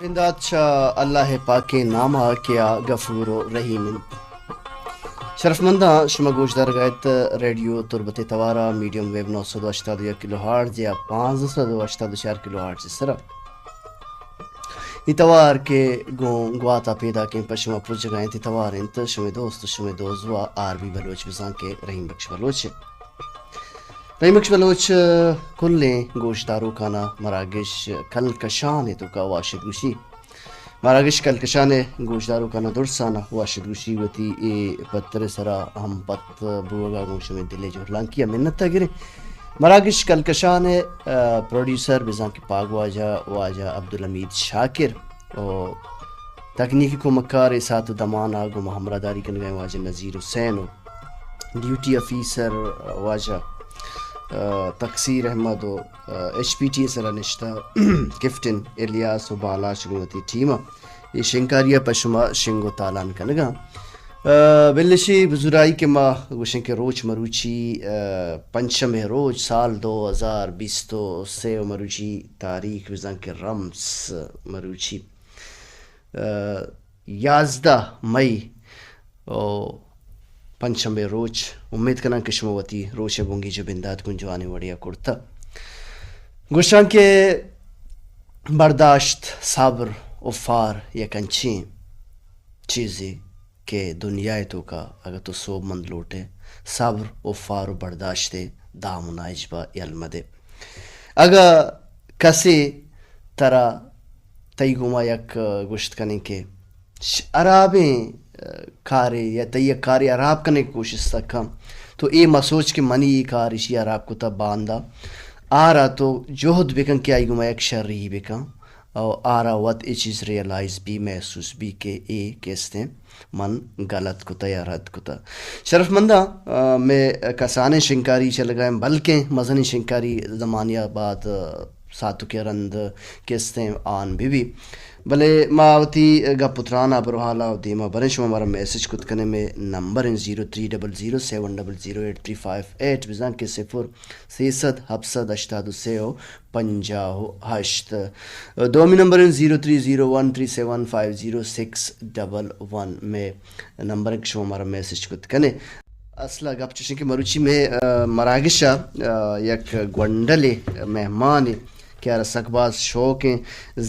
بندات چہ اللہ پاکیں نام ءَ کہ آ غفور و رحیم انت۔ شرفمنداں، شما گوشدارگ ءَ ات ریڈیو تربت ءِ توار ءَ میڈیم ویو نو سد و ہشتاد و یک کلو ہرٹز یا پانزدہ سد و ہشتاد و چار کلو ہرٹز ءِ سرا۔ اے توار کہ گوں گوات ءَ پیداکیں پہ شما پرجگا انت، اے توار انت شمے دوست و شمے دوزواہ آر بی بلوچ، بزاں کہ رحیم بخش بلوچ۔ رحیم بخش بلوچ کلیں گوشداروکانا مراگش کلکشان ءِ توکا واشد گوشی۔ مراگش کلکشان ءِ گوشداروکانا درسانا واشد گوشی، وتی اے پتر ءِ سرا ہم پت بوگا گوں شمے دل ءِ جہلانکی ءَ منت ءَ گریں۔ مراگش کلکشان ءِ، آ، پروڈیوسر بزاں کہ پاگواجہ واجہ عبدالحمید شاکر و تکنیکی کمکار ءِ ساعت و دمان ءَ گوں ما ہمراہداری کنگ ءَ ایں واجہ نذیر حسین و ڈیوٹی آفیسر واجہ، آ، تقصیر احمد و، آ، ایچ پی ٹی ءِ سرا نشتہ کیپٹن الیاس و بالاچ گوں وتی ٹیم ءَ اے شنگکاری ءَ پہ شما شنگ و تالان کنگ ءَ آں۔ آ، بلشی بزرائی کہ ما گوشیں کہ روچ مروچی، آ، پنچم ءِ روچ، سال دو ہزار بیست و سے و مروچی تاریخ بزاں کہ رمس مروچی، آ، یازدہ مئی و پنچم ءِ روچ۔ امید کناں کہ شما وتی روچ ءِ بنگیج و بندات گوں جوانیں وڑے ءَ کرتہ۔ گوشاں کہ برداشت، صبر و فار یک انچیں چیزے کہ دنیا ءِ توکا اگہ تو سوبمند لوٹ ئے، صبر و فار و برداشت ءِ دامنا ہچبر یل مدے۔ اگہ کسے ترا تئی گوما یک، آ، گوشت کنیں کہ ش-، ہرابیں، آ، کارے یا تئی یک کارے ہراب کنگ ءِ کوشست ءَ کن، تو اے مسوچ کہ منی اے کار اشی ہراب کتہ باندا، آرا تو جہد بکن کہ آئی گوما یک شری بکن۔ و آرا وت اے چیز ریئلائز بی، محسوس بی کہ اے کہ استیں من غلط کتہ یا رد کتہ۔ شرفمنداں، آ، مئے کسانیں شنگکاری چلگا ایں، بلکیں مزنیں شنگکاری زمانے ءَ بعد، آ، ساتکے رند کہ استیں آن بہ بی۔ بلے ما وتی گپ و تران ءَ بروحال ءَ دیما بریں، شما مارا میسج کت کنے، مئے نمبر ایں zero three double zero seven double zero eight three five eight, بزاں کہ صفر سیصد ہپت سد ہشتاد و سے و پنجاہ و ہشت۔ دومی نمبر ایں zero three zero one three seven five zero six double one, مئے نمبر ایں کہ شما مارا میسج کت کنے۔ اصل ءَ گپ چوشیں کہ مروچی مئے، آ، مراگش ءَ، آ، یک گونڈلے مہمانے کہ آرا سک باز شوق ایں،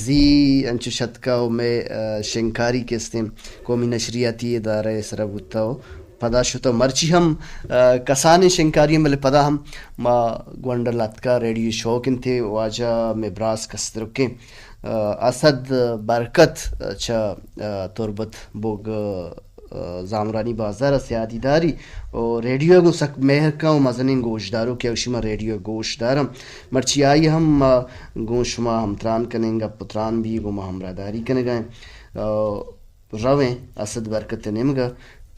زی انچو شتکا و مئے، آ، شنگکاری کہ استیں قومی نشریاتی ادارہ ءِ سرا بوتہ و پدا شتہ۔ مرچی ہم، آ، کسانیں شنگکاری ایں، بلے پدا ہم ما گونڈل اتکا، ریڈیو شوق انت، واجہ مئے براس کسترکیں، آ، اسد برکت چہ، آ، تربت بوگ، آ، زامرانی بازار ءَ سیادی داری و ریڈیو ءَ گوں سک مہر کن و مزنیں گوشداروکے، اشی ما ریڈیو ءَ گوش دارم۔ مرچی آئی ہم ما گوں شما ہمتران کنیں، گپ و تران بی، گوں ما ہمراہداری کنگا ایں۔ آ، رویں اسد برکت ءِ نیمگا،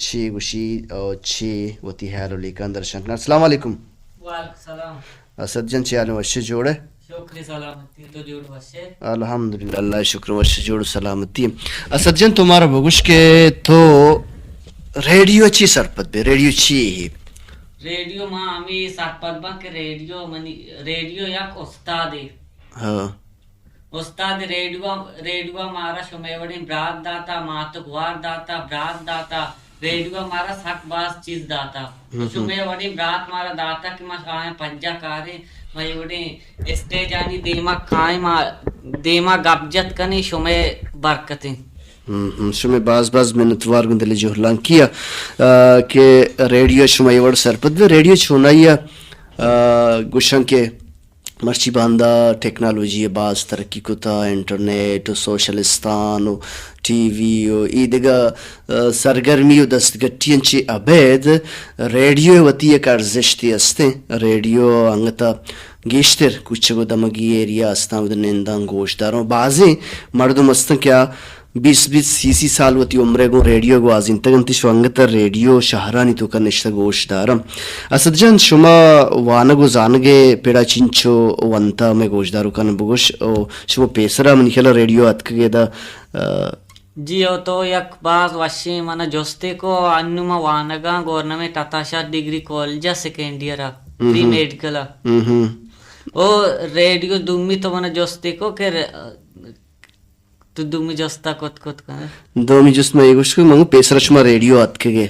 چے گوشی و چے وتی ہیال و لیکان درشان کن۔ السلام علیکم۔ وعلیکم السلام۔ اسد جان، چے حال ایں؟ وش ئے، جوڑ ئے؟ شکر سلامتی، تو جوڑ وش ئے؟ الحمدللہ، اللہ ءِ شکر، وش ئے، جوڑ سلامتی۔ اسد جان، تو مارا بگوش کہ تو ریڈیو چی سرپد بے؟ ریڈیو چی ہے؟ ریڈیو ما ہمے سرپد باں کہ ریڈیو منی، ریڈیو یک استادے۔ ہاں۔ استاد ریڈیو، ریڈیو مارا شمئے وڑیں برات داتا، مات گوار داتا، برات داتا، ریڈیو مارا سک باز چیز داتا۔ ہم، ہم۔ شمئے وڑیں برات مارا داتا کہ ما آیاں پجا کاریں، ما اے وڑیں اسٹیجانی دیما کائیں، ما دیما گپ جت کنیں، شمئے برکتیں۔ ہم، ہم۔ شمئے باز باز منتوار گوں دل جہلانکی ءَ، آ، کہ ریڈیو شما اے وڑ سرپد بے۔ ریڈیو چونائی ءَ، آ، گوشاں کہ مرچی باندا ٹیکنالوجی ءَ باز ترقی کتا، انٹرنیٹ و سوشلستان و ٹی وی و اے دگہ، آ، سرگرمی و دستگٹیاں چہ ابید ریڈیو ءِ وتی یک ارزشتے استیں۔ ریڈیو انگتا گیشتر کوچگ و دمگی ایریا استاں، اود ننداں گوشداراں۔ بازیں مردم استاں کہ آ بیست بیست سی سی سال وتی عمرے گوں ریڈیو گوازینتگ انت، شو انگت ریڈیو شہرانی توکا نشتہ گوش دارم۔ اسد جان، شما وانگ و زانگ ءِ پڑا چنچو ونتا مئے گوشداروکان بگوش، او شما پیسرا منی خیالا ریڈیو اتکگ ادا، آ، جی او تو یک باز وشیں منا جستے کو، انو ما وانگاں گورنمنٹ عطا شاد ڈگری کالج ءَ سیکنڈ ایئر ءَ، پری ہم۔ میڈیکل ءَ۔ ہم۔ او ریڈیو دومی تو منا جستے کو کہ ر-، دومی جست ءَ کت کت کن۔ دومی جست من اے گوشت کہ من گوں پیسر ءَ شما ریڈیو ءَ اتکگ ئے۔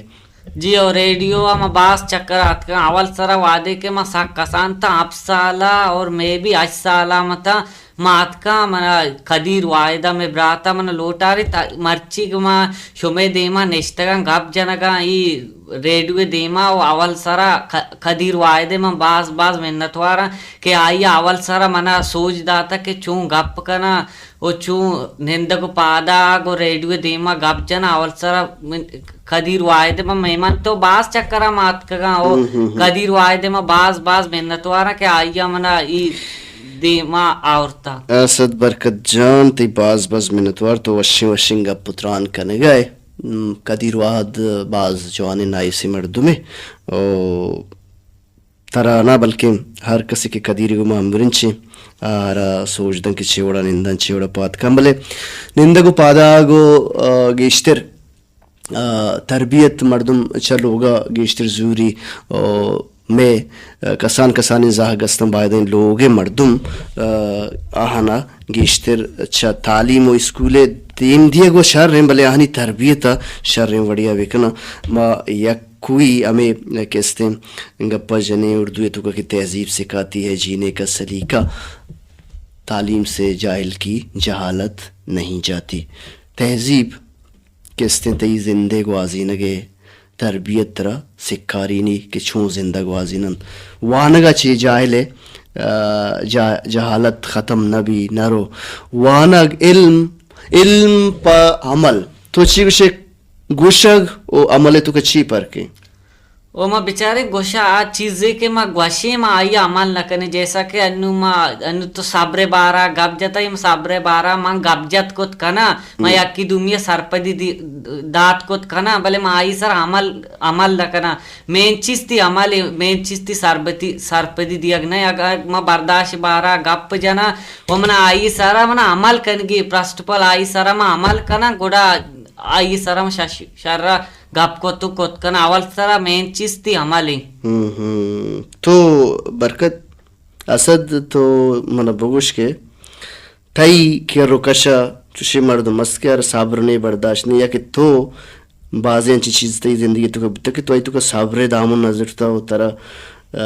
جی او، ریڈیو ءَ ما باز چکر ءَ اتکگ آں۔ اول سر ءَ وہدے کہ ما سک کسان تاں، ہپت سال ءَ اور مے بی ہشت سال ءَ ما تاں، ما اتکاں، من ءَ قدیر واحد ءَ، مے برات ءَ من ءَ لوٹارت، مرچی کہ ما شمے دیم ءَ نشتگ آں، گپ جنگ ءَ، اے ریڈیو ءِ دیم ءَ، و اول سر ءَ ق-، قدیر واحد ءِ من باز باز منتوار آں کہ آئی ءَ اول سر ءَ من ءَ سوج داتگ کہ چون گپ کناں و چون نندگ و پادآگ و ریڈیو ءِ دیم ءَ گپ جناں۔ اول سر ءَ من قدیر واحد ءِ من مہمان تو باز چکر ءَ ما اتکگ آں و ہم، ہم، ہم۔ قدیر واحد ءِ من باز باز منتوار آں کہ آئی ءَ من ءَ اے دیم ءَ آورتہ۔ اسد برکت جان، تئی باز باز منتوار، تو وشیں وشیں گپ و تران کنگ ءَ ئے۔ ہم، قدیر واحد باز جوانیں نایسیں مردمے۔ او ترا نہ بلکیں ہر کسے کہ قدیر ءِ گوما ہمبرنچیں، آرا سوج دنت کہ چے وڑا ننداں، چے وڑا پاد کن۔ بلے نندگ و پادآگ و، آ، گیشتر، آ، تربیت مردم چہ لوگا گیشتر زوری و مئے، آ، کسان کسانیں زہگ استاں، بایدیں لوگ ءِ مردم، آ، آہانا گیشتر چہ تعلیم و اسکول ءِ دیم دیگ و شر ایں، بلے آہانی تربیت ءَ شریں وڑے ءَ بکناں۔ ما یک کوئی ہمے کستیں گپا جنیں اردو ءِ توکا کہ تہذیب سکھاتی ہے جینے کا سلیقہ، تعلیم سے جاہل کی جہالت نہیں جاتی۔ تہذیب کستیں تئی زندے گوازینگ ءِ تربیت ترا سکھارینی کہ چون زندہ گوازیننت۔ وانگ ءَ چہ جاہل ءِ، آ، جا-، جہالت ختم نہ بی، نہ رو۔ وانگ، علم، علم پہ عمل۔ تو چی گوشے؟ گوشگ و عمل ءِ توکا چی پرک ایں؟ او ما بچاریں گوشا آ چیزے کہ ما گوشیں، ما آئی ءَ عمل نہ کنیں۔ جیسا کہ انو ما، انو تو صبر ءِ بارا گپ جتا، اے صبر ءِ بارا من گپ جت کت کناں، ما ہم۔ یکی دومی ءَ سرپدی دی-، دات کت کناں، بلے ما آئی سر عمل، عمل نہ کناں۔ مین چیز تئی عمل ایں، مین چیز تئی سربتی-، سرپدی دیگ نہ۔ اگر ما برداشت ءِ بارا گپ جناں و من آئی سرا من عمل کنگی، فرسٹ آف آل آئی سرا ما عمل کناں، گڑا آئی سرا من شش-، شر ءَ گپ کت و کت کن۔ اول سرا مین چیز تئی عمل ایں۔ ہم، ہم۔ تو برکت، اسد، تو من ءَ بگوش کہ تئی کر و کش ءَ چوشیں مردم است کہ آرا صبر نے، برداشت نے، یا کہ تو بازیں انچیں چیز تئی زندگی ءِ توکا بوتگ کہ تو آئی توکا صبر ءِ دامن نہ زرتہ و ترا، آ،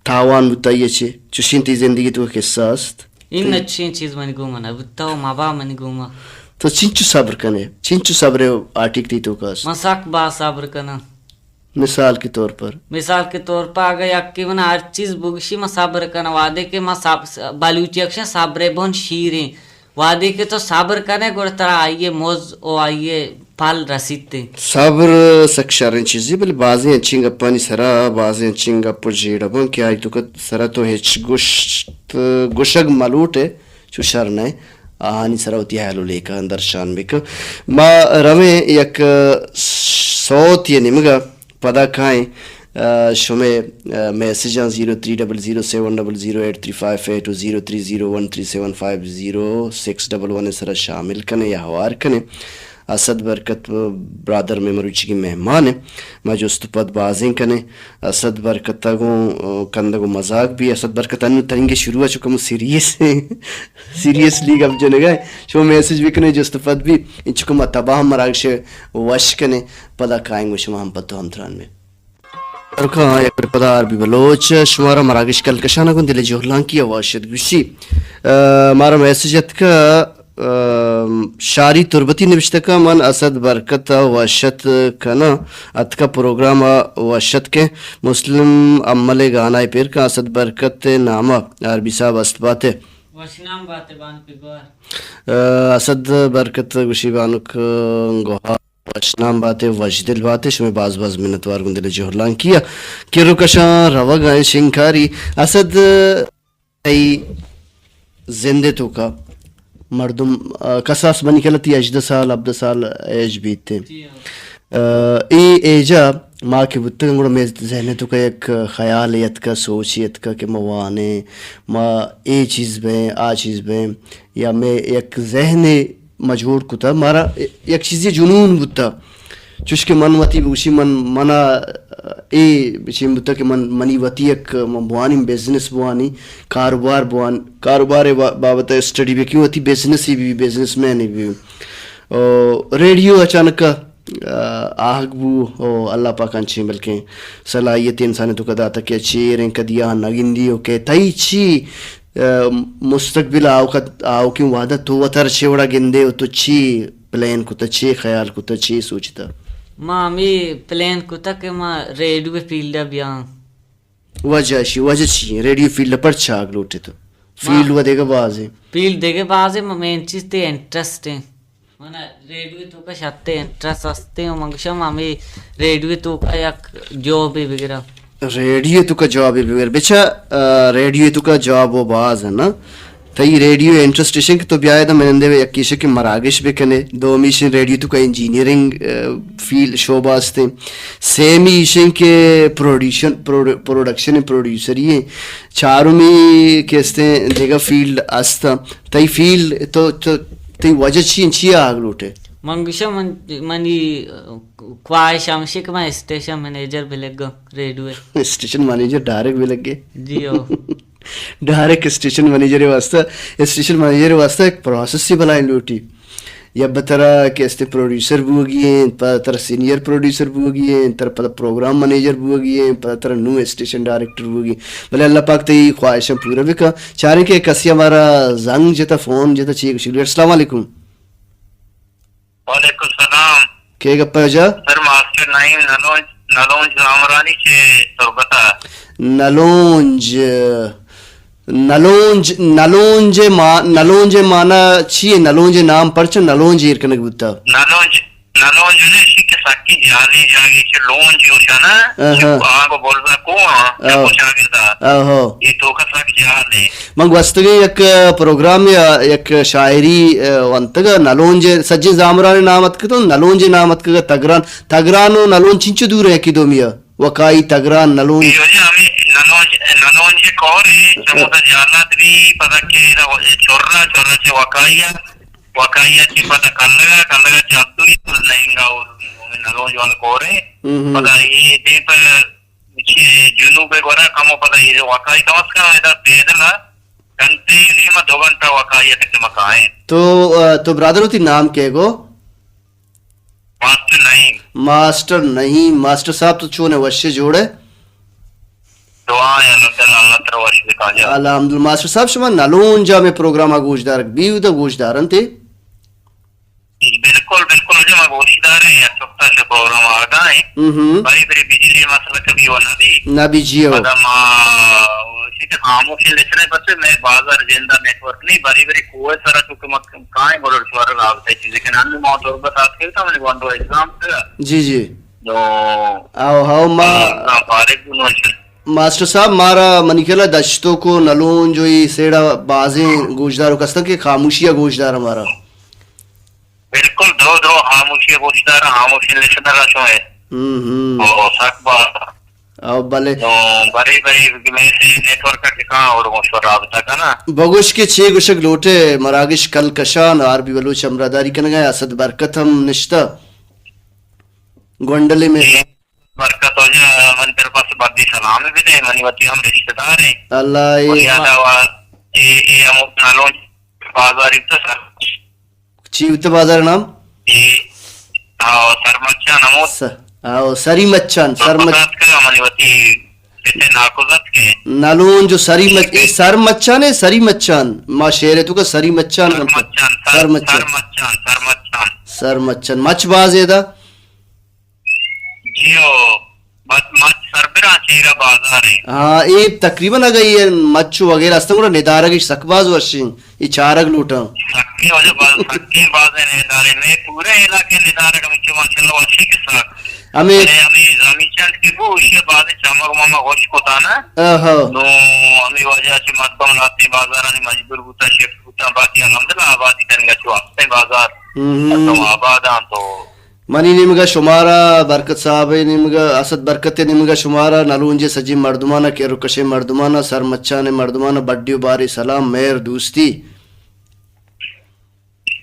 تاوان بوتہ، آئی ءَ چہ چوشیں تئی زندگی ءِ توکا قصہ است؟ انچیں چیز منی گوما نہ بوتہ و مبا منی گوما۔ تو چنچو صبر کنے؟ چنچو صبر ءِ آٹیگ تئی توکا است؟ من سک باز صبر کناں۔ مثال کے طور پر؟ مثال کے طور پر اگہ یکے من ہر چیز بگشی، من صبر کناں۔ وہدے کہ من صب-، بلوچی ءَ گشاں صبر ءِ بن شیریں۔ وہدے کہ تو صبر کنے، گڑا ترا آئی ءِ مز و آئی ءِ پل رسیت۔ صبر سک شریں چیزے، بلے بازیں انچیں گپانی سرا، بازیں انچیں گپ و جیڑہ بنت کہ آئی توکا سرا تو ہچ گوشت، گوشگ ملوٹ ئے، چو شر نہ، آہانی سرا وتی حیال و لیکہاں درشان بکن۔ ما رویں یک سوتے ءِ نیمگا، پدا کائیں، آ، شمے، آ، میسجاں zero three double zero seven double zero eight three five eight و zero three zero one three seven five zero six double one ءِ سرا شامل کنیں یا ہوار کنیں۔ اسد برکت برادر مئے مروچیگیں مہمان ایں۔ ما جست و پد بازیں کنیں۔ اسد برکت ءَ گوں، آ، کندگ و مزاق بی۔ اسد برکت انو تنگے شروع ءَ چو کمو سیریس ایں۔ سیریسلی گپ جنگا ایں۔ شما میسج بکنے، جست و پد بی۔ انچو کہ ما تباہ مراگش ءَ وش کنیں۔ پدا کائیں گوں شما ہم پتو ہمتران بیں۔ رکاں یک پدا آر بی بلوچ شمارا مراگش کلکشان ءَ گوں دل جہلانکی ءَ واشت گوشی۔ آ، مارا میسج اتکا، آ، شاری تربتی نبشتہ کا، من اسد برکت ءَ وشت کناں، اتکا پروگرام ءَ وشت کے مسلم امل ءِ گانا ءَ پیر کن، اسد برکت ءِ نام ءَ آر بی صاحب است باتے۔ وشنام باتے بانک گوہار۔ آ، اسد برکت گوشی بانک گوہار۔ وشنام باتے، وشدل باتے، شمے باز باز منتوار گوں دل جہلانکی ءَ۔ کر و کشاں روگ ءَ ایں شنگکاری۔ اسد، تئی زند ءِ توکا مردم، آ، کساس منی خیال ءَ تئی ہژدہ سال، ہبدہ سال ایج بیت۔ جی ہاں۔ آ، اے ایج ءَ ما کہ بوتگاں گڑا مئے ذہن ءِ توکا یک خیالے اتکا، سوچے اتکا کہ ما وانیں، ما اے چیز بیں، آ چیز بیں، یا مئے یک ذہنے ما جوڑ کتہ، مارا یک چیزے جنون بوتہ، چوش کہ من وتی بگوشی، من، منا اے چین بوتگ کہ من، منی وتی یک، من بوانیں بزنس بوانیں، کاروبار بوان، کاروبار ءِ با-، بابت ءَ اسٹڈی بکنیں، وتی بزنس ءَ بہ بی، بزنس مین ءَ بہ بی۔ او ریڈیو اچانک ءَ، آ، آہگ بو، او اللہ پاک انچیں بلکیں صلاحیت انسان ءِ توکا داتگ کہ چیریں کدی آ نہ گندی، او کہ تئی چی، آ، مستقبل آؤکت، آؤکیں وہد ءَ تو وتر چے وڑا گندے، او تو چی پلان کتہ، چے خیال کتہ، چے سوچتہ؟ ما ہمے پلان کتہ کہ ما ریڈیو فیلڈ ءَ بیاں۔ وجہ اشی، وجہ چی ایں؟ ریڈیو فیلڈ ءَ پرچا آگ لوٹے تو؟ ما فیلڈ و دگہ باز ایں۔ فیلڈ دگہ باز ایں، ما مین چیز تے انٹرسٹ ایں۔ من ریڈیو توکا شتے انٹرسٹ ہستے، و من گوشاں ہمے ریڈیو توکا یک جابے بگراں۔ ریڈیو توکا جابے بگر۔ بچا، آ، ریڈیو توکا جاب و باز ایں نا؟ تئی ریڈیو انٹرسٹ ایش انت کہ تو بیائے داں منندے یکے ایش انت کہ مراگش بکنے، دومی ایش انت ریڈیو توکا انجینئرنگ، آ، فیلڈ شعبہ ہستیں، سیمی ایش انت کہ پروڈیوشن، پروڈ-، پروڈکشن پروڈیوسری ایں، چارمی کہ ہستیں دگہ فیلڈ ہستاں۔ تئی فیلڈ تو، تو، تئی وجہ چی انت، چی آگ لوٹے؟ من گوشاں من، منی خواہش ہمیش انت کہ من اسٹیشن منیجر بلگاں ریڈیو ءِ۔ اسٹیشن منیجر ڈائریکٹ بلگے؟ جی ہو۔ ڈائریکٹ اسٹیشن منیجر ءِ واسطہ، اسٹیشن منیجر ءِ واسطہ ایک پروسیس سی بلائیں لوٹی۔ یا بہ ترا کہ استے پروڈیوسر بوگی ایں، پہ ترا سینئر پروڈیوسر بوگی ایں، ترا پدا پروگرام منیجر بوگی ایں، پدا ترا نوں اسٹیشن ڈائریکٹر بوگی۔ بلے اللہ پاک تئی خواہشاں پورا بکا۔ چاریں کہ کسی ہمارا زنگ جتا، فون جتا، چی گوشی۔ السلام علیکم۔ وعلیکم السلام۔ کے گپ ءَ جا؟ سر ماسٹر نعیم نلونج، نلونج زامرانی چہ تربت ءَ۔ نلونج، نلونج، نلونج ءِ ما-، نلونج ءِ معنی چی ایں؟ نلونج ءِ نام پرچا نلونج ایر کنگ بوتا؟ نلونج، نلونج اشی کہ سکی جہلی جاگے چہ لونج گوشانا، آہا۔ آنگو بولزا کو آں، آہو۔ چاگردا۔ آہو۔ اے توکا سک جہل ایں۔ من گوستگیں یک پروگرامے ءَ یک شاعری، آ، ونتگ ءَ نلونج ءِ، سجیں زامرانی نام اتکگ ات، نلونج ءِ نام اتکگ ءَ تگران، تگران و نلونج چنچو دور ایں یکے دومی ءَ؟ وکائی، تگران، نلونج۔ اے وجہ ہمے نلونج، نلونج ءِ کور ایں، چمودا جہلات بی، پدا کہ ادا چرا، چرا چہ وکائی ءَ، وکائی ءَ چہ پدا کلگ ءَ، کلگ ءَ چہ اتوئی، پدا نہنگا و نلونج والا کور ایں۔ ہم ہم۔ پدا اے دیم پہ چہ جنوب ءَ گورا کمو پدا اے وکائی کم از کم ادا پیدل ءَ گھنٹے نیم ءَ دو گھنٹہ وکائی ءَ تک ما کائیں۔ تو، آ، تو برادر وتی نام کئے گو؟ ماسٹر نعیم۔ ماسٹر نعیم، ماسٹر صاحب تو چون ئے، وش ئے جوڑ ئے؟ دعا ایں الحمدللہ، اللہ ترا وش بکا جا۔ الحمدللہ۔ ماسٹر صاحب شما نلونج ءَ مئے پروگرام ءَ گوشدارگ بی، اودا گوشدارنت ئے؟ بالکل، بالکل، واجہ ما گوشدار ایں، یک ہفتہ چہ پروگرام آگاہ ایں۔ ہم ہم۔ بری بری بجلی مسئلہ کبھی وہ نہ بھی۔ نہ بھی جی ہو۔ پدا ما اسی تے خاموشی لسنے بس میں بازار زندہ نیٹ ورک نہیں، بری بری کوہ سرا چونکہ ما کائیں بڑو شوار رابطہ چیزیں کہ نن ما تربت آتکگ اتاں، منی گونڈو ایگزام تھا۔ جی جی۔ تو ہاؤ ہاؤ ما ایگزام فارغ بنو۔ ماسٹر صاحب مارا منی خیال ءَ دشتوک و نلونج و اے سیڑا بازیں گوشداروک ہستن کہ خاموشی ءَ گوشدار مارا۔ بالکل، درو درو خاموشی گوشدار، خاموشی لسنر ءَ شوئے۔ ہم ہم۔ او سک با۔ او بلے۔ تو بری بری میں سے نیٹ ورک ءَ ٹھکاں اور گوشو رابطہ کنا۔ بگوش کہ چے گوشگ لوٹے، مراگش کل کشان، آر بی بلوچ ہمراہداری کنگا، اسد برکت ہم نشتہ گونڈلے میں۔ جی۔ برکت واجہ، من تر پاس بردی سلام بدے، منی وتی ہم رشتہ دار ہیں۔ اللہ اے اور یاد آوا، اے، اے ہم نالون بازاری تو سر۔ چی بوت بازار نام؟ اے، آ، سرمچان ہمود۔ س-، آ، سری مچان، تو سرمچ-، پتات کا منی وتی پتے ناکوزت کے۔ نالون جو سری مچ-، اے سرمچان ہے، سری مچان۔ ما شہر ہے تو کا سری مچان بنتا۔ سرمچان، سر-، سرمچان۔ سرمچان، سرمچان۔ سرمچان۔ مچ باز ہے دا؟ جی ہو، بس مچ سربراں چیرا بازار ہیں۔ ہاں، اے تقریباً اگر یہ مچ وغیرہ ہستن گڑا ندارگ اش سک باز وشیں، یہ چارگ لوٹاں۔ سکیں واجہ باز، سکیں باز ہیں ندارے۔ میں پورے علاقے ندارگ ہمیں چو ماشاءاللہ وشیں قصہ۔ ہمیں بلے ہمیں زمین چنڈ کی بو، اسی بعد چمک مما ہوش کو تھا نا۔ آہا۔ نو ہمیں واجہ چہ مردم لاتے بازار نے مجبور بوتا، شفٹ بوتا، باقی الحمدللہ آبادی کنگا چو ہستے بازار۔ ہم۔ مردم آباداں تو منی نیمگا شمارا، برکت صاحب ء نیمگا، اسد برکت ء نیمگا شمارا، نلونج ء سجیں مردمانا، کر و کشیں مردمانا، سرمچان ء مردمانا بڈی و باریں سلام، مہر، دوستی۔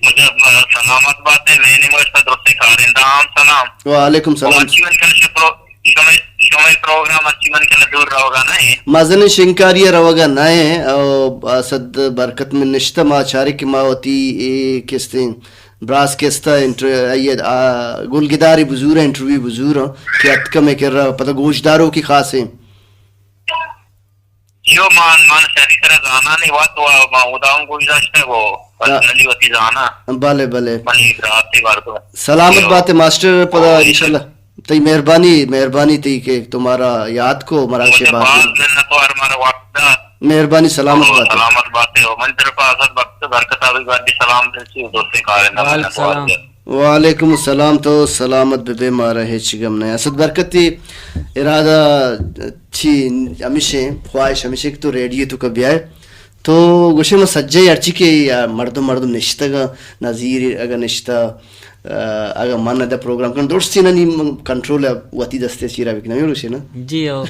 مجب سلامت بات ئے، مئے نیمگا شما درستیں کارندہ ہم سلام۔ وعلیکم سلام۔ و مرچی من کل شپرو-، شمئے، شمئے پروگرام اچی من کلا دور روگا نہ ایں۔ مزن شنکاری ءَ روگا نہ ایں۔ او اسد برکت من نشتہ، ما چارے کہ ما وتی اے کستیں براس کستہ انٹر-، آئی ءَ، آ، گلگدارے بزور، انٹرویو بزور کہ اتکہ مئے کرا، پدا گوشداروکے خاصیں۔ جو مان، مان شری ترا زاناں نی وت و ما ادا ہم گوش داشتگ و پرسنلی وتی زاناں۔ بلے، بلے۔ منی براتے بارت۔ سلامت بات ماسٹر، پدا او، انشاءاللہ۔ تئی مہربانی، مہربانی تئی کہ تو مارا یاد کو، مراگش مجھے باز۔ باز منت وار مارا وقت دات۔ مہربانی، سلامت او، بات۔ سلامت بات ہو۔ من طرف آزاد وقت برکت آبی گاڑی سلام دلسی و دوست کارندہ وعلیکم منت وار السلام۔ دے۔ وعلیکم السلام، تو سلامت ببے، مارا ہچ گم نہ۔ اسد برکتی ارادہ چی ہمیشیں، خواہش ہمیشیں کہ تو ریڈیو تو کا بیائے۔ تو گوشے من سجے ہرچی کہ یا مردم، مردم نشتگ، نظیر اگہ نشتہ، آ، اگہ من ادا پروگرام کنم، درستی نہ نی من کنٹرول وتی دستے چیرا بکنم، ہمے گوشے نا؟ جی ہو۔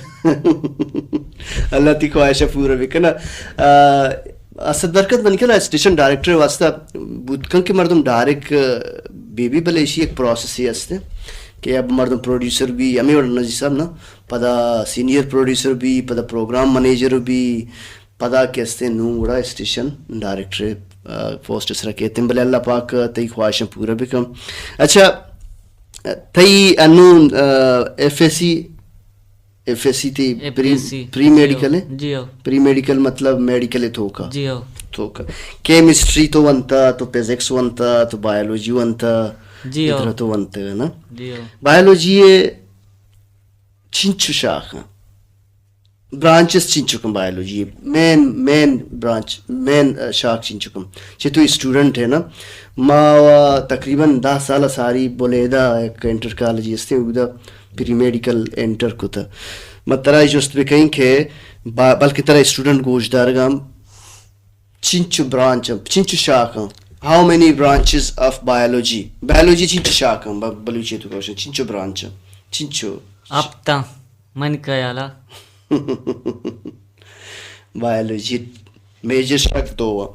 اللہ تی خواہش پورا بکنا۔ آ، اسد برکت منی کلا اسٹیشن ڈائریکٹر واسطہ بوت کن کہ مردم ڈائریکٹ بی بی، بلے ایشی ایک پروسیس ہی ہستے کہ اب مردم پروڈیوسر بھی، ہمیں وڑ نجی صاحب نا، پدا سینئر پروڈیوسر بھی، پدا پروگرام منیجر بھی، پدا کہ ہستے نوں گڑا اسٹیشن ڈائریکٹر، آ، پوسٹ سرا کیتیں، بلے اللہ پاک تئی خواہشاں پورا بکن۔ اچھا، تئی انوں، آ، F S C, F S C تی F pre, S C, pre جی ہو، میڈیکل ہے؟ جی ہو۔ پری میڈیکل مطلب میڈیکل ہے توکا؟ جی ہو۔ توکا۔ کیمسٹری تو ونتا، تو فزکس ونتا، تو بایولوجی ونتا، جی ہو۔ ادھر تو ونتے ہے نا؟ جی ہو۔ بایولوجی ہے چنچو شاخ ہیں؟ برانچز چنچکن بایولوجی، مین، مین برانچ، مین، آ، شاخ چنچکن؟ چہ تو اسٹوڈنٹ ہے نا، ما و تقریباً دہ سال ساری بلیدہ ایک انٹر کالجی ہستے، اودا پری میڈیکل انٹر کتا۔ ما ترا جست بکئیں کہ با-، بلکہ ترا اسٹوڈنٹ گوش دارگا ہم چنچو برانچ، چنچو شاخ؟ How many branches of biology؟ Biology چنچو شاخ؟ ب-، بلوچی تو گوش، چنچو برانچ، چنچو؟ ہپتاں، من خیالا۔ بایولوجی میجر شاخ دو،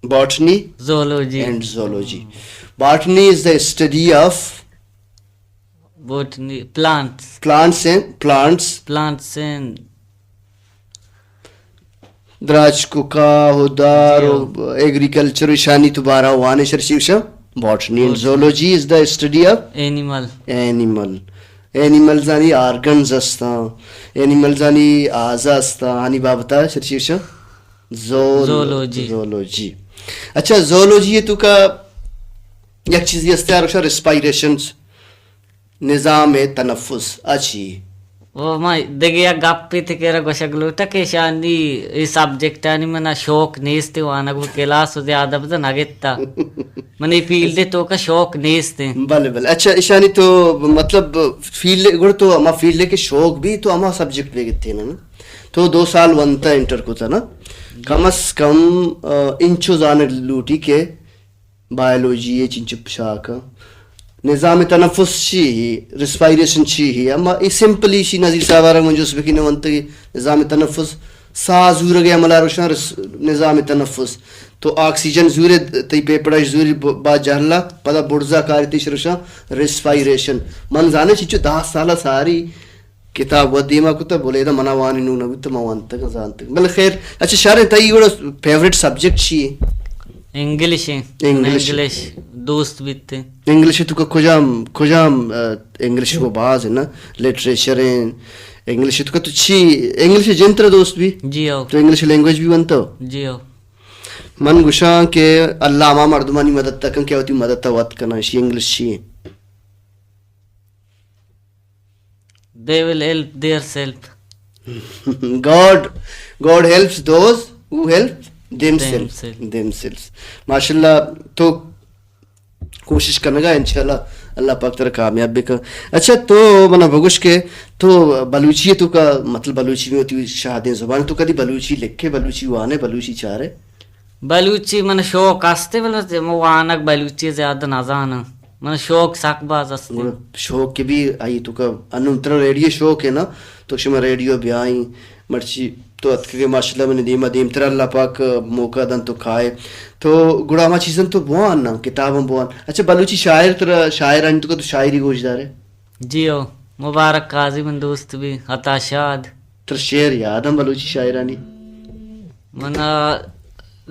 botany, zoology. And zoology. Botany is the study of botany, plants. Plants and plants. Plants and دراج ککا و دار و جی ہو۔ ایگریکلچر، ایشانی تو بارہ وانے شر چی گوشاں؟ Botany and botany. Zoology is the study of animal. Animal. Animals آنی آرگنز ہستاں، اینیملز آنی اعضا ہستاں، آنی بابتا شر چی گوشاں؟ زول-، زولوجی۔ زولوجی۔ اچھا، زولوجی ہے تو کا یک چیزی ہستے آ گوشاں ریسپائریشنز۔ نظام تنفس اچی۔ او ما دگہ یک گپے تئی کرا گوشگ لوٹاں کہ ایشانی اے سبجیکٹانی منا شوق نیست وانگ، و کلاس و زیادہ بزاں نہ گتا۔ من اے فیلڈ توکا شوق نیست۔ بلے، بلے۔ اچھا، ایشانی تو مطلب فیلڈ، گڑا تو ہما فیلڈ کہ شوق بی تو ہما سبجیکٹ بگتے نا؟ تو دو سال ونتا انٹر کتا نا؟ کم از کم، آ، انچو زانگ لوٹی کہ بایولوجی ء چنچو شاخ ء؟ نظام تنفس چی ہی، ریسپائریشن چی ہی؟ اما اے سمپلی شی نظیر صاحب ء را من جست بکنی ونتگی نظام تنفس، ساہ زورگ ء عمل ء روشاں رس-، نظام تنفس۔ تو آکسیجن زورے، تئی پیپڑا زوری ب-، با جہلا، پدا برزا کاری تئی شروشاں ریسپائریشن۔ من زانے چنچو دہ سال ساری کتاب وت دیما کتہ، بلیدہ منا وانی نو نہ بوتہ، ما وانتگ زانتگ۔ بلے خیر، اچھا شریں، تئی گڑا فیوریٹ سبجیکٹ چی ہے؟ انگلش ہے۔ انگلش۔ انگلش دوست بیت۔ انگلش تو کا کجام، کجام، آ، انگلش کو باز ہے نا، لٹریچر ہیں۔ انگلش تو کا تو چی، انگلش جنتر دوست بھی؟ جی ہو۔ تو انگلش لینگویج بھی بنتا ہو؟ جی ہو۔ من گشاں کہ اللہ ہما مردمانی مدد تکن کہ وتی مدد تا وت کناں، شی انگلش چی ہے؟ They will help their self. God, God helps those who help themselves. Themselves. Themselves. ماشاءاللہ، تو کوشش کنگا، انشاءاللہ اللہ پاک ترا کامیاب بکن۔ اچھا، تو منا بگوش کہ تو بلوچی تو کا، مطلب، بلوچی میں ہوتی شاہدیں زبان، تو کدی بلوچی لکھے، بلوچی وانے، بلوچی چارے؟ بلوچی من شوق استے، بلے من وانگ بلوچی زیادہ نزاناں۔ من شوق سک باز استے۔ گڑا شوق کہ بھی آئی تو کا انوں ترا ریڈیو شوق ہے نا، تو شما ریڈیو بیائیں، مرچی تو اتکگے ماشاءاللہ من دیما دیمتر اللہ پاک موقع دن تو کھائے۔ تو گڑا ہما چیزن تو بوان نا، کتاباں بوان۔ اچھا بلوچی شاعر ترا شاعر آنی تو کا تو شاعری گوش دارے؟ جی ہو۔ مبارک قاضی من دوست بی، عطا شاد۔ تر شعر یاد ہم بلوچی شاعرانی؟ من، آ،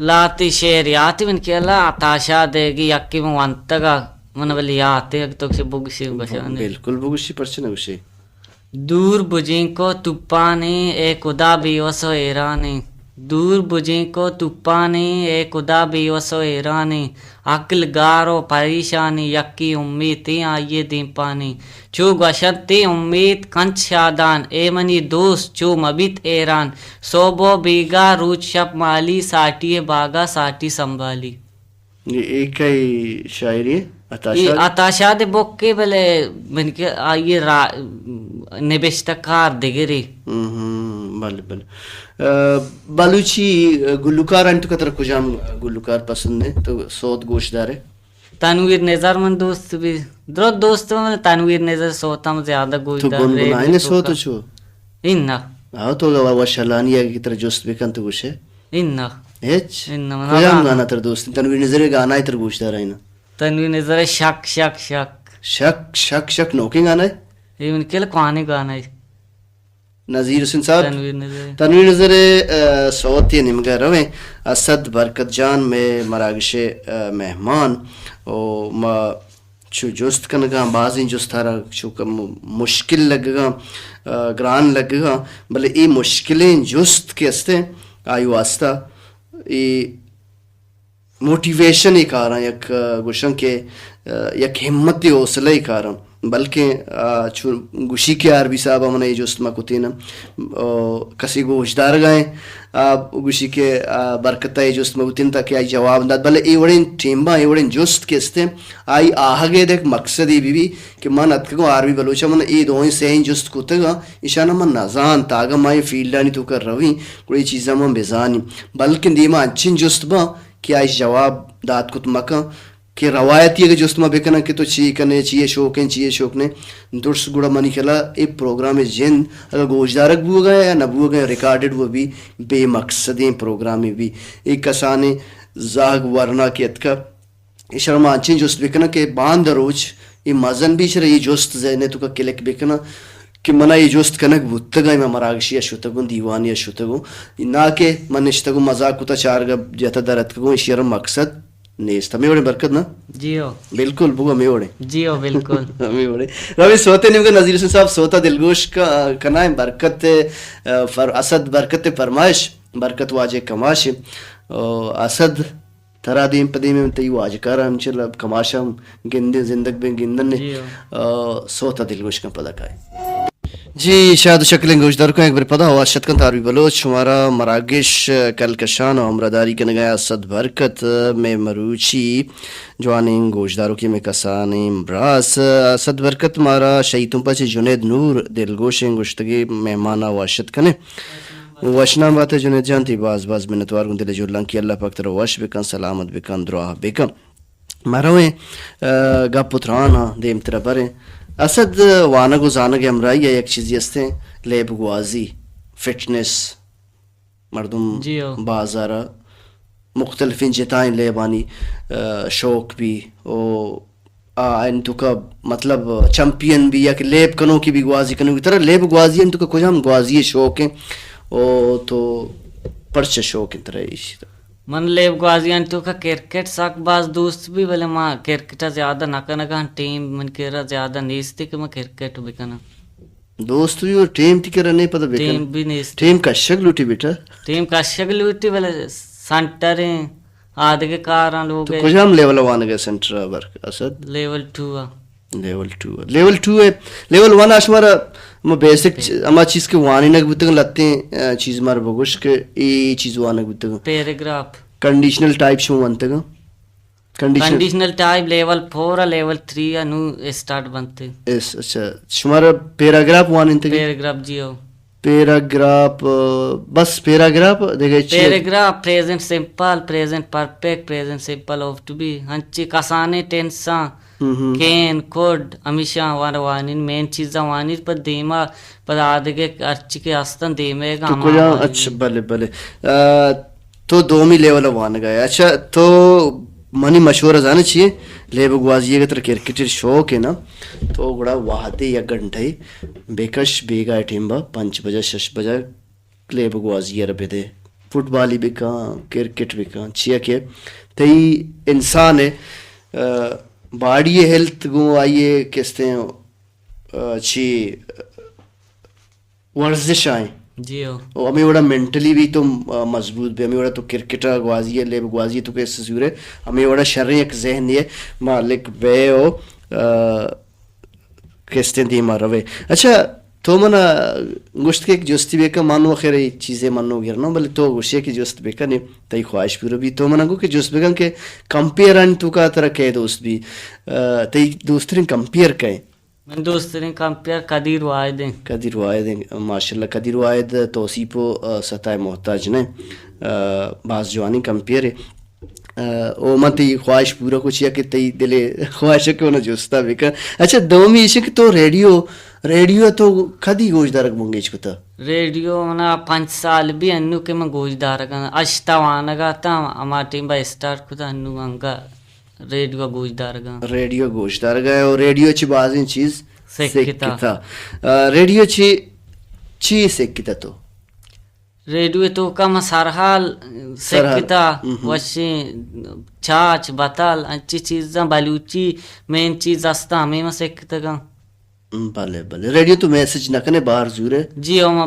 لاتی شعر یات من کہ اللہ عطا شاد دیگی یکی من وانتگا، من بلی یاتے اگ تو کسی بگشی بشانے۔ بالکل بگشی، پرچہ نہ گشی۔ دور بجینکو توپانی، اے خدا بیوس و ایرانی۔ دور بجینکو توپانی، اے خدا بیوس و ایرانی۔ عقل گار و پریشانی، یکی امیتی آئیے دیمپانی۔ چو گوشنتی امید کنچ شادان، اے منی دوست چو مبیت ایران۔ صوب و بیگا روچ شپ مالی، ساٹی باگا ساٹی سنبھالی۔ اے، اے کئی شاعری ہے؟ عطا اے شاد؟ عطا شاد بک کے بلے من کے آئیے را-، نبشتہ کار دگرے۔ ہم، ہم، بلے، بلے۔ آ، بلوچی گلوکار انت، کتر کجام گلوکار پسند ہے؟ تو سوت گوش دارے؟ تنویر نظر من دوست بی، درست دوست من تنویر نظر سوت ہم زیادہ گوش تو دار گنگنائے ریڈیو نے سوت توکا۔ چو؟ انہ۔ ہاں، تو اگہ وشلانی اگہ تر جست بکن تو گوشے؟ انہ۔ ہچ؟ انہ، من کجام گانا۔ گانا تر دوست؟ تنویر نظر گانا تر گوش دار اینا؟ تنویر نظر شک شک شک۔ شک شک شک نوکیں گانا ہے؟ اے من کل کوانی گانا ہے۔ نذیر حسین صاحب۔ تنویر نظر۔ تنویر نظر، آ، سوتے نمگا رویں۔ اسد برکت جان میں مراگش، آ، مہمان۔ او ما چو جست کنگاں، بازیں جست ہرا چو کہ م-، مشکل لگگاں، آ، گران لگگاں، بلے اے مشکلیں جست کہ استیں، آئی واسطہ اے موٹیویشن ء کاراں، یک، آ، گوشاں کہ، آ، یک ہمت ء حوصلہ ء کاراں، بلکیں، آ، چو گوشی کہ آر بی صاحب ء من اے جست ما کتین، آ، کسے گوشدارگا ایں، آ، گوشی کہ، آ، برکت ء اے جست ما کتین تاکہ آئی جواب دات، بلے اے وڑیں ٹیمباں، اے وڑیں جست کہ استیں، آئی آہگ ء یک مقصدے بہ بی کہ من اتکگوں آر بی بلوچ ء من اے دوئیں سئیں جست کتگاں، ایشاناں من نزانت، اگاں ما اے فیلڈانی توکا رویں، گڑا اے چیزاں من بزانیں۔ بلکیں دیما انچیں جست باں کہ آئی جواب دات کت مکن کہ روایتی اگہ جست ما بکناں کہ تو چی کنے، چی ء شوق ایں، چی ء شوق نے، درست گڑا منی خیالا اے پروگرام ء جند اگہ گوشدارگ بوگا یا نہ بوگا، ریکارڈڈ و بی، بے مقصدیں پروگرامے بی۔ اے کسانیں زہگ ورنا کہ اتکا ایشرا ما انچیں جست بکناں کہ باندا روچ اے مزن بی، ایشرا اے جست ذہن ء توکا کلک بکناں کہ منا اے جست کنگ بوتگاں، من مراگشی ء شتگوں، دیوانی ء شتگوں، نا کہ من نشتگوں مزاک کتا چارگ ء جتا در اتکگوں، ایشی ء را مقصد نیست۔ ہمے وڑیں برکت نا؟ جی ہو۔ بالکل، بگو ہمے وڑیں۔ جی ہو، بالکل۔ ہمے وڑیں۔ روی سوتے نیمگا نذیر حسین صاحب سوتا دلگوش کا-، کنائیں برکت، آ، فر-، اسد برکت فرمائش، برکت واجہ کماش۔ او، اسد ترا دیم پہ دیم تئی واجکار ہم چل کماشاں گندیں، زندگ بیں گندن نے۔ جی ہاں۔ آ، سوت ء دلگوش کن پدا کائیں۔ جی، شاد و شکلیں گوشدار کن، یک بر پدا آواز شت کن تاروی بلوچ، شمارا مراگش کلکشان و ہمراہداری کنگا اسد برکت، مے مروچی جوانیں گوشداروکی مے کسانیں براس۔ اسد برکت مارا شہیتوں پچ جنید نور دلگوشیں گوشتگی مہمان آواز شت کنے۔ وشنام بات ئے جنید جان، تئی باز باز منتوار گوں دل ء جہلانکی۔ اللہ پاک ترا وش بکن، سلامت بکن، دراہ بکن۔ ما رویں، آ، گپ و تران ء دیمترا بریں۔ اسد، وانگ و زانگ ء ہمراہی ء یک چیزے استیں، لیب گوازی، فٹنس، مردم جی ہو۔ بازار ء مختلفیں جتائیں لیبانی، آ، شوق بی او آ، آئین توکا مطلب چمپئن بی یا کہ لیب کنوکی بی، گوازی کنوکی۔ ترا لیب گوازی آئین توکا کجام گوازی ء شوق ایں؟ او تو پرچہ شوق ایں ترا ایشی؟ من لیب گوازی آئین توکا کرکٹ سک باز دوست بی، بلے ما کرکٹ ء زیادہ نہ کنگاں، ٹیم من کرا زیادہ نیستی کہ من کرکٹ بکناں۔ دوست بی اور ٹیم تی کرا نہیں پتہ بکن۔ ٹیم بی نیست۔ ٹیم کشگ لوٹی بیٹا۔ ٹیم کشگ لوٹی، بلے سنٹر ایں، آدگہ کاراں لوگ تو ایں۔ کجام لیول ء وانگ ء سنٹر ء برک اسد؟ لیول ٹو ء۔ لیول ٹو ء۔ لیول ٹو ء، لیول ون ء شمارا ہما بیسک چ-، ہما چیز کہ وانینگ بوتگ لتیں، آ، چیز مارا بگوش کہ اے چیز وانگ بوتگ۔ پیراگراف۔ کنڈیشنل ٹائپ شما ونتگ؟ Conditional. Conditional type level four ء لیول تھری ء نو اسٹارٹ بنت۔ اس، اچھا، شمارا پیراگراف وانینتگ؟ پیراگراف، جی ہو۔ پیراگراف، آ، بس پیراگراف، دگہ چی؟ Paragraph, present simple, present perfect, present simple of to be, ہنچی کسانیں ٹینساں، ہم ہم۔ کین، کڈ، ہمیشاں وان-، وانین، مین چیزاں وانین، پہ دیما، پہ آدگہ ہرچی کہ ہستن دیمے گا تو ہما کجا؟ وانین۔ اچھا، بلے، بلے۔ آ، تو دومی لیول ء وانگ ء ئے۔ اچھا، تو منی مشورہ زانہ چی اے؟ لیب گوازی اگر ترا کرکٹ ءِ شوق اے نا، تو گڑا وہدے یک گھنٹہ بکش، بیگاہ ٹیم با پنچ بجہ شش بجہ لیب گوازی ءَ را بدے۔ فٹبالی بکن، کرکٹ بکن، چیا کہ تئی انسان ءِ، آ، باڈی ءِ ہیلتھ گوں آئی ءِ کستیں، آ، چی ورزش آئیں۔ جی ہو۔ او ہمیں وڑا مینٹلی بھی تو، آ، مضبوط بے، ہمیں وڑا تو کرکٹ ءَ گوازی ءَ، لیب گوازی ءَ تو کہ سزورے، ہمیں وڑا شریں یک ذہن یے مالک بے او، آ، کستیں دیما روے۔ اچھا، تو منا گوشت کہ یک جستی بکن، من و خیر اے چیزے من نو گرنو، بلے تو گوشے کہ جست بکن، تئی خواہش پورا بی۔ تو منا گو کہ جست بکن کہ کمپیئر آنی توکا ترا کئے دوست بی، آ، تئی دوسترین کمپیئر کئے؟ من دوسترین کمپیئر قدیر واحد ایں۔ قدیر واحد ایں، ماشاءاللہ۔ قدیر واحد توصیف و، آ، ستا ءِ محتاج نہ۔ آ، باز جوانیں کمپیئر اے۔ آ، او من تئی خواہش پورا کو چیا کہ تئی دل ءِ خواہش اے کہ اونا جستا بکن۔ اچھا، دومی ایش کہ تو ریڈیو، ریڈیو تو کدی گوشدارگ بنگیج کتا؟ ریڈیو منا پنچ سال بی انو کہ من گوشدارگاں، ہشتا وانگا تا، ہما ٹیم با اسٹارٹ کتا، انو انگا ریڈیو گوشدارگاں۔ ریڈیو گوشدارگا اے، او ریڈیو چی بازیں چیز سکتا۔ سکتا۔ آ، ریڈیو چی، چی سکتا تو؟ ریڈیو توکا ما سرحال سرحال۔ سکتا، ہم ہم۔ وشیں چاچ، بتل، انچی چیزاں بلوچی مین چیز استا، ہمیں ما سکتگاں۔ بلے، بلے۔ ریڈیو تو میسج نہ کنے، بار زورے؟ جی، او ما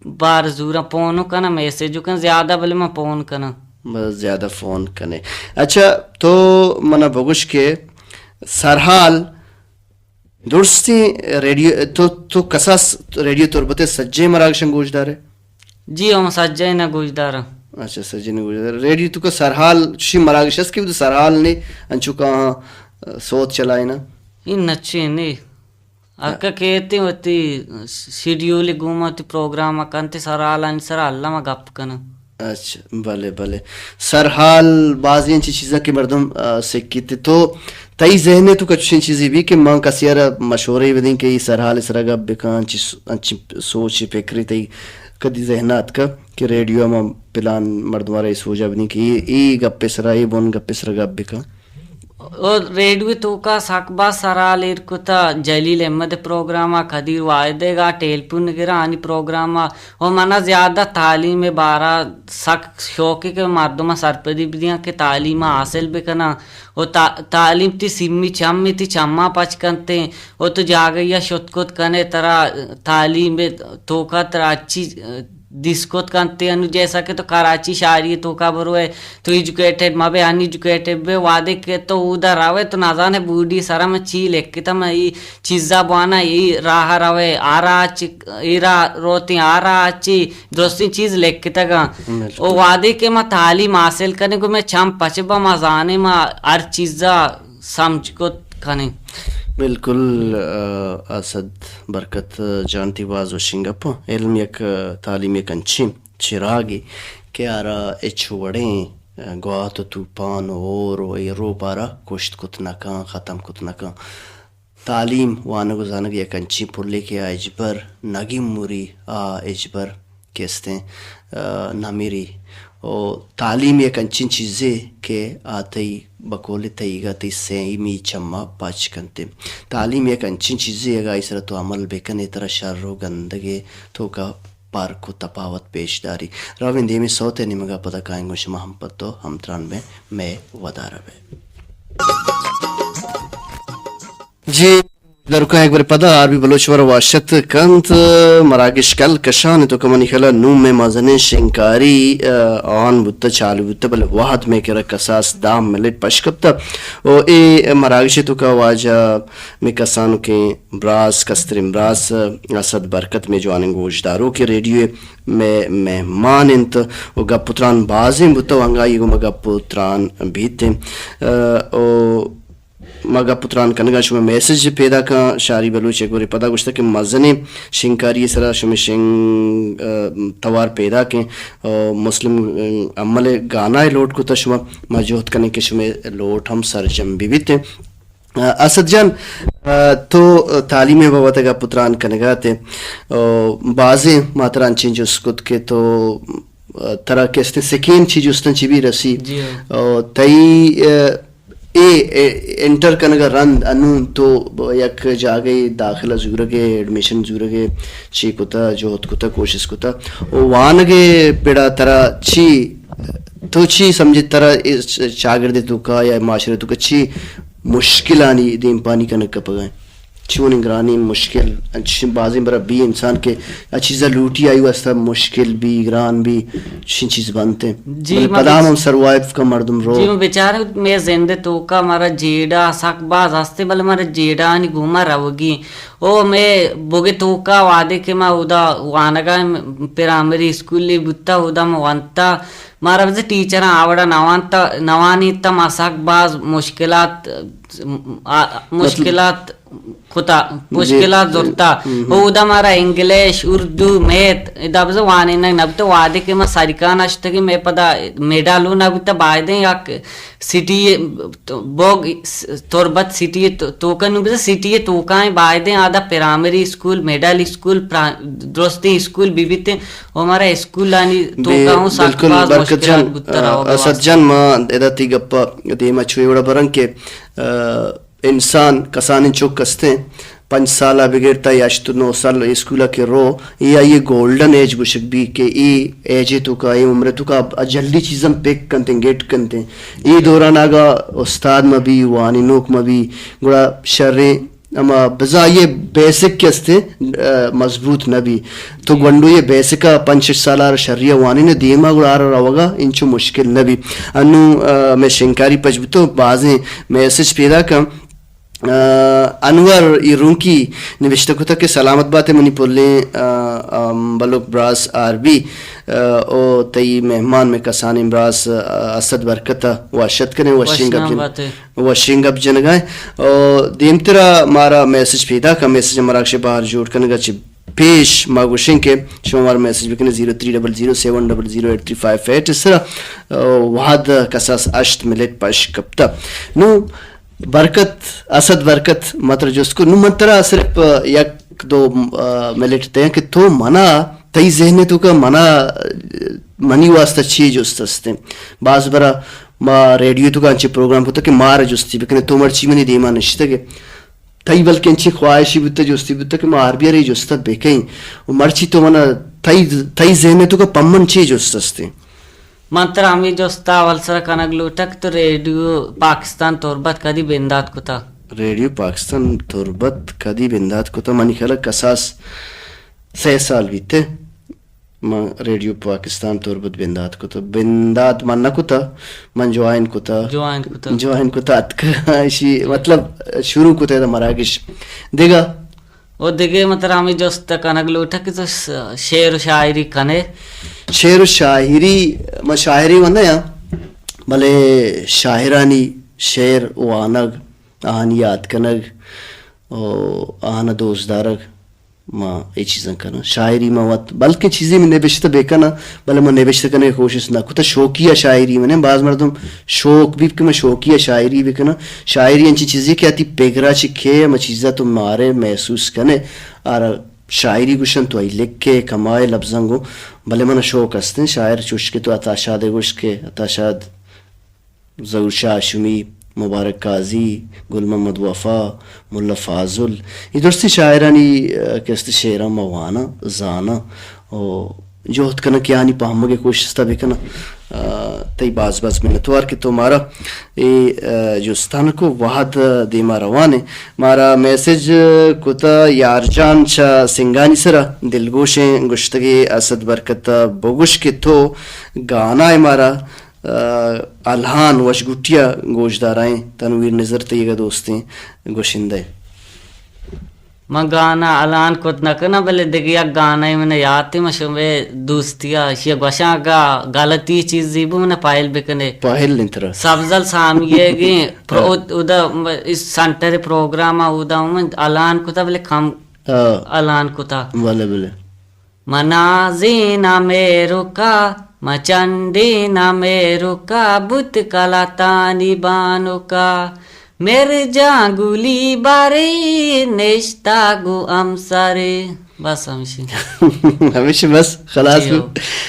بار زوراں، پونو کناں، میسجو کناں زیادہ، بلے ما پون کناں۔ بس زیادہ فون کنے۔ اچھا، تو منا بگوش کہ سرحال درستیں ریڈیو، تو، تو کساس ریڈیو تربت ءِ سجیں مراگشاں گوش دارے؟ جی، ہم سجیں نہ گوش داراں۔ اچھا، سجیں نہ گوش دارے۔ ریڈیو توکا سرحال چشیں مراگش است کہ سرحال نے انچو کہاں سوت چلائینا؟ این نچے نے۔ اکا کیتے وتی شیڈیول گوما وتی پروگرام کنتے، سرحالانی سرا الما گپ کناں۔ اچھا، بلے، بلے۔ سرحال بازیں چی چیزاں کہ مردم، آ، سکیت۔ تو تئی ذہن ءِ توکا چشیں چیزے بی کہ من کسے ءَ را مشورے بدیں کہ اے سرحال ءِ سرا گپ بکن، انچی س-، انچی سوچ فکرے تئی کدی ذہن ءَ اتکا کہ ریڈیو ءَ من پلان مردم ءَ را اے سوجا بدیں کہ اے، اے گپ ءِ سرا، اے بن گپ ءِ سرا گپ بکن؟ او ریڈیو توکا سک باز سرحال ایر کتا، جلیل احمد پروگرام ءَ، قدیر واحد ءَ گا ٹیلیفون گرا آنی پروگرام ءَ۔ او منا زیادہ تعلیم ءِ بارا سک شوق اے کہ مردم ءَ سرپدی بدیاں کہ تعلیم ءَ حاصل بکناں۔ او تا-، تعلیم تی سیمی چم اے، تی چماں پچ کنتے۔ او تو جاگہ یا شت کت کنے، ترا تعلیم ءِ توکا ترا اچھی دیست کت کنتے۔ انو جیسا کہ تو کراچی شہری توکا بروئے، تو ایجوکیٹڈ مہ بے، ان ایجوکیٹڈ بے، وہدے کہ تو اودا روئے تو نزانے بوڈی سرا من چی لکھتا، من ای چیزا بوانا، ای راہ روئے، آ راہ چی، ای راہ روتیں، آ راہ چی، درستیں چیز لکھتگاں۔ بالکل۔ او وہدے کہ ما تعلیم حاصل کنیں، گو میں چم پچ با، ما زانیں، ما ہر چیزا سمجھ کت کنیں۔ بالکل، آ، اسد برکت جان، تی باز وشیں گپ۔ علم یک، آ، تعلیم یک انچیں چراگے کہ آرا ہچ وڑیں، آ، گوات و طوفان و ہور و ایرو بارا کشت کت نکاں، ختم کت نکاں۔ تعلیم، وانگ و زانگ یک انچیں پلے کہ آ ہچبر نہ گیموری، آ ہچبر کہ استیں، آ، نہ مری۔ و تعلیم یک انچیں چیزے کہ آ تئی بقول تئیگا تئی سیمی چما پچ کنتے۔ تعلیم یک انچیں چیزے، اگاں آئی سرا تو عمل بکنے، ترا شر و گندگے توکا پرک و تپاوت پیش داری۔ رویں دیمی سوتے نیمگا، پدا کائیں گوں شما ہم پد تو ہمتران بیں، مئے ودارا بے۔ جی، دروکاں یک بر پدا آر بی بلوچ ور واشت کنت۔ مراگش کل کشان تو کمانی خلا نوم میں مزنیں شنکاری، آ، آن بوتہ، چالو بوتہ، بلے وہد میں کرا کساس دام ملے پش کپتہ۔ او اے مراگش تو کا واجہ میں کسانو کے براس، کسترین براس، اسد برکت میں جوانیں گوشدارو کے ریڈیو میں مہمان انت۔ او گپ و تران بازیں بوتہ، و انگائی گو میں گپ و تران بیت۔ آ، او ما گپ و تران کنگا شمئے میسج پیداکاں۔ شاری بلوچ ء گورے پدا گوشتگ کہ مزنیں شنگکاری ء سرا شمئے شنگ، آ، توار پیداکیں۔ آ، مسلم، آ، امل ء گانا ء لوٹ کتہ شما، ما جہد کنیں کہ شمئے لوٹ ہم سرجم بہ بیت۔ آ، اسد جان، آ، تو تعلیم ء بابت ء گپ و تران کنگا ات ئے۔ آ، بازیں ما ترا انچیں جست کت کہ تو ترا کہ استیں سکین چی جستاں چی بی رسی۔ جی ہاں۔ او تئی، آ، اے، اے انٹر کنگ ءَ رند انوں تو یک جاگہے داخلہ زورگ ءَ، ایڈمیشن زورگ ءَ چی کتہ، جہد کتہ، کوشست کتہ؟ او وانگ ءِ پڑا ترا چی، تو چی سمجھے ترا اے چاگرد ءِ توکا یا معاشرہ ءِ توکا چی مشکلانی دیمپانی کنگ کپگ ءَ اِنت؟ چونیں گرانیں مشکل، انچش بازیں برا بی انسان کہ آ چیزا لوٹی آئی واسطہ مشکل بی، گران بی، چشیں چیز بنت۔ جی، بلے ما پدا ہم سروائیو کا مردم رو۔ جی، ما بیچارے مئے زند توکا مارا جیڑہ سک باز ہستے، بلے مارا جیڑہانی گوما روگی۔ او مئے بوگے توکا وہدے کہ ما اودا وانگا پرائمری اسکولی بوتا، اودا ما وانتا، مارا بزے ٹیچراں آوڑا نوانتا، نوانیتا، ما سک باز مشکلات، آ، مشکلات کتا، جی۔ مشکلات زرتا۔ ہم، ہم۔ اودا مارا انگلش، اردو، میتھ، ادا بزاں وانینگ نبوتا۔ وہدے کہ ما سرکان اشتگیں، مئے پدا میڈالو نبوتا، بایدیں یک سٹی بوگ تربت سٹی تو-، توکا نوں بزاں سٹی توکائیں، بایدیں آدا پرائمری اسکول، مڈل اسکول، پرا-، درستیں اسکول بہ بیتیں۔ و مارا اسکولانی توکا ہوں سک باز مشکلات بوتا روگ ءِ واسطہ۔ اسد جان، ما ادا تی گپا دیما چوئے وڑا برن کہ، آ، انسان کسانیں چک استیں، پنچ سال ءَ بگر تا ہشت نو سال اسکول ءَ کہ رو، اے آئی ءِ گولڈن ایج گوشگ بی کہ اے ایج ءِ توکا، اے عمر ءِ توکا آ جلدی چیزاں پک کنتیں، گٹ کنتیں۔ اے دوران اگا استاد مہ بی، وانینوک مہ بی، گڑا شریں ہما بزاں آئی ءِ بیسک کہ استیں، آ، مضبوط نہ بی۔ تو گونڈو ءِ بیسک ءَ پنچ شش سال ءَ شری ءَ وانین دیما گڑا آرا روگا انچو مشکل نہ بی۔ انوں، آ، مئے شنکاری پچ بوتو، بازیں میسج پیدا کن۔ آ، انور ای رونکی نوشتہ کتگ کہ سلامت بات منی پلیں، آ، آ، بلوک براس آر بی، آ، او تئی مہمان مئے کسانیں براس، آ، اسد برکت ءَ وش اتک کنیں، وشیں گپ جن-، وشیں گپ جنگائیں۔ او دیمترا مارا میسج پیدا کا، میسج مراکش بہر جوڑ کنگا چہ پیش ما گوشیں کہ شما مارا میسج بکنیں zero three double zero seven double zero eight three five eight سرا، آ، وہد کساس ہشت منٹ پش کپتا۔ نو برکت، اسد برکت، ما ترا جست کو، نوں من ترا صرف یک دو، آ، منٹ دیاں کہ تو منا، تئی ذہن ءِ توکا منا، آ، منی واسطہ چی جست استیں؟ باز برا ما ریڈیو توکا انچیں پروگرام کتگ کہ مارا جستی بکنے، تو مرچی منی دیما نشتگ ئے۔ تئی بلکیں انچیں خواہشی بوتہ، جستی بوتہ کہ ما آر بی ءَ را اے جست ءَ بکئیں۔ و مرچی تو منا، تئی، تئی ذہن ءِ توکا پمن چی جست استیں؟ من ترا ہمے جست ءَ اول سرا کنگ لوٹاں کہ تو ریڈیو پاکستان تربت کدی بندات کتا؟ ریڈیو پاکستان تربت کدی بندات کتا؟ منی خیال ءَ کساس سئے سال بیت من ریڈیو پاکستان تربت بندات کتا۔ بندات من نہ کتا، من جوائن کتا۔ جوائن کتا۔ جوائن کتا، اتکا، اشی مطلب شروع کتا ادا مراگش۔ دگہ و دگہ من ترا ہمے جست کنگ لوٹاں کہ تو ش-، شعر و شاعری کنے؟ شعر و شاعری، من شاعری و نیاں، بلے شاعرانی شعر وانگ، آہانی یات کنگ و آہانا دوست دارگ، ما اے چیزاں کناں۔ شاعری ما وت بلکیں چیزے من نبشتہ بہ کناں، بلے من نبشتہ کنگ ءِ کوشست نہ کتہ۔ شوقیہ شاعری من، باز مردم شوق بی کہ من شوقیہ شاعری بہ کناں۔ شاعری انچیں چیزے کہ آ تئی پگرا چہ کئے، ہما چیزا تو مارے، محسوس کنے، آرا شاعری گوشن۔ تو آئی لکھے، کمائے لبزاں گوں، بلے منا شوق استیں شاعر چوش کہ تو عطا شاد ءَ گوش کہ عطا شاد، ظہور شاہ ہاشمی، مبارک قاضی، گل محمد وفا، ملا فاضل، اے درستیں شاعرانی، آ، کہ است شعراں ما واناں، زاناں و جہد کناں کہ آہانی پہمگ ءِ کوشست ءَ بہ کناں۔ آ، تئی باز باز منتوار کہ تو مارا اے، آ، جستان کو۔ وہد دیما روان ایں۔ مارا میسج کتا یار جان چہ سنگانی سرا، دلگوشیں گوشتگے اسد برکت ءَ بگوش کہ تو گانا ءَ مارا آ، الہان وشگوٹی ءَ گوشدارائیں۔ تنویر نزر تئی اگہ دوستیں گوشندہ ئے۔ من گانا الہان کت نہ کناں، بلے دگہ یک گانائے من یات ایں، من شمئے دوستی ءَ اشی ءَ گوشاں، اگہ غلطی چیزے بو من پائل بکنے۔ پائل انت ترا۔ سبزل سامی ءِ گیں پرو-، ہاں۔ اود-، اودا م-، اس سنٹر پروگرام ءَ اودا من الہان کتا، بلے کم ہاں۔ الہان کتا۔ بلے، بلے۔ منا زینا میروکا، مچنڈینا میروکا، بوت کلاتانی بانوکا۔ مہر جاں گولی بارے، نشتہ گوں ہمسارے۔ بس ہمیشی۔ ہمیشی بس خلاص جی ہو۔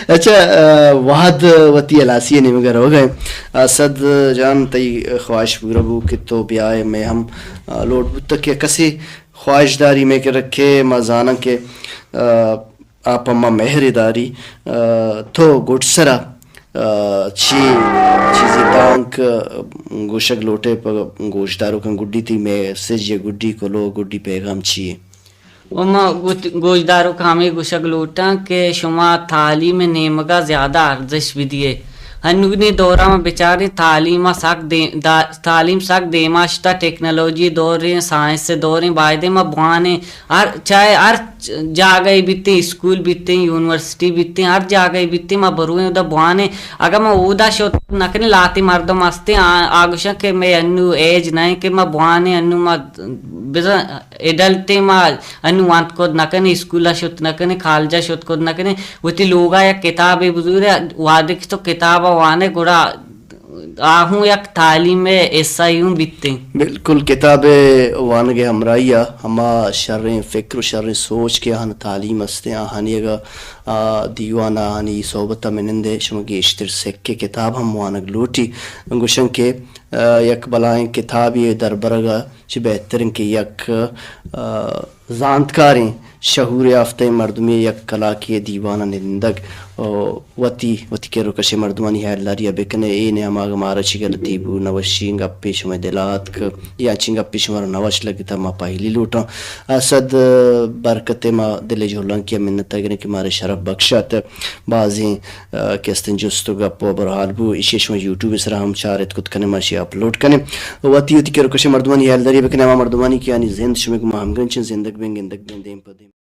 اچھا، آ، وہد وتی ہلاسی ءِ نیمگ ءَ روگ ءَ۔ آ، اسد جان، تئی خواہش پورا بو کہ تو بیائے، مئے ہم، آ، لوٹ بوتگ کہ کسے خواہش داری مئے کہ رکھے، ما زاناں کہ، آ، آ پہ ما مہرے داری۔ آ، تو گڈسرا، آ، چی چیزے دانک گوشگ لوٹے پہ گوشداروکاں، گڈی تئی میسج یا گڈی کلوہ، گڈی پیغام چی اے؟ و ما گوت-، گوشداروکاں ہمے گوشگ لوٹاں کہ شما تعلیم ءِ نیمگا زیادہ ارزش بدیے۔ ہنوگیں دورا ما بچاریں تعلیم ءَ سک دے-، دا-، تعلیم سک دیما شتا، ٹیکنالوجی دوریں، سائنس دوریں، بایدیں ما بوانیں، ہر، چاہے ہر جاگہے بیتیں، اسکول بیتیں، یونیورسٹی بیتیں، ہر جاگہے بیتیں، ما برویں اودا بوانیں۔ اگاں ما اودا شت نہ کنیں، لہتے مردم ہستیں، آ، آ گوشاں کہ مئے انو ایج نہ ایں کہ ما بوانیں، انو ما بزاں ایڈلٹیں، ما انو وانت کت نہ کنیں، اسکولا شت نہ کنیں، کالجا شت کت نہ کنیں، وتی لوگا یک کتابے بزورے، وہدے کہ تو کتابا وانے، گڑا آ ہوں یک تعلیم ءِ حصہ اے ہوں بیتیں۔ بالکل، کتاب ءِ وانگ ءِ ہمراہی ءَ ہما شریں فکر و شریں سوچ کہ آہان تعلیم استیں، آہانی اگاں، آ، دیوان ءَ، آہانی صحبت ءَ منندے، شما گیشتر سکے۔ کتاب ہم وانگ لوٹی۔ گوشن کہ، آ، یک بلاہیں کتابے دربرگ ءَ چہ بہتر انت کہ یک، آ، زانتکاریں، شعور یافتہ مردمے یک کلاکے دیوان ءَ نندگ، او وتی، وتی کر و کش ءِ مردمانی ہیالداری ءَ بکنے۔ اے نیام ءَ اگاں مارا چی غلطی بو، نوشیں گپے شمئے دل ءَ اتک یا انچیں گپے شمارا نوش لگتا، ما پہلی لوٹاں۔ اسد برکت ءِ ما دل ءِ جہلانکی ءَ منت ءَ گریں کہ مارا شرف بخشات۔ بازیں، آ، کہ استیں جست و گپ و ہبر حال بو، ایشی ءَ شما یوٹیوب ءِ سرا ہم چارت کت کنے، ما ایشی ءَ اپلوڈ کنیں۔ وتی، وتی کر و کش ءِ مردمانی ہیالداری ءَ بکنے، ہما مردمانی کہ آنی زند شمئے گوما ہمگرنچ انت، زندگ بیں، گندگ بیں، دیم پہ دیم۔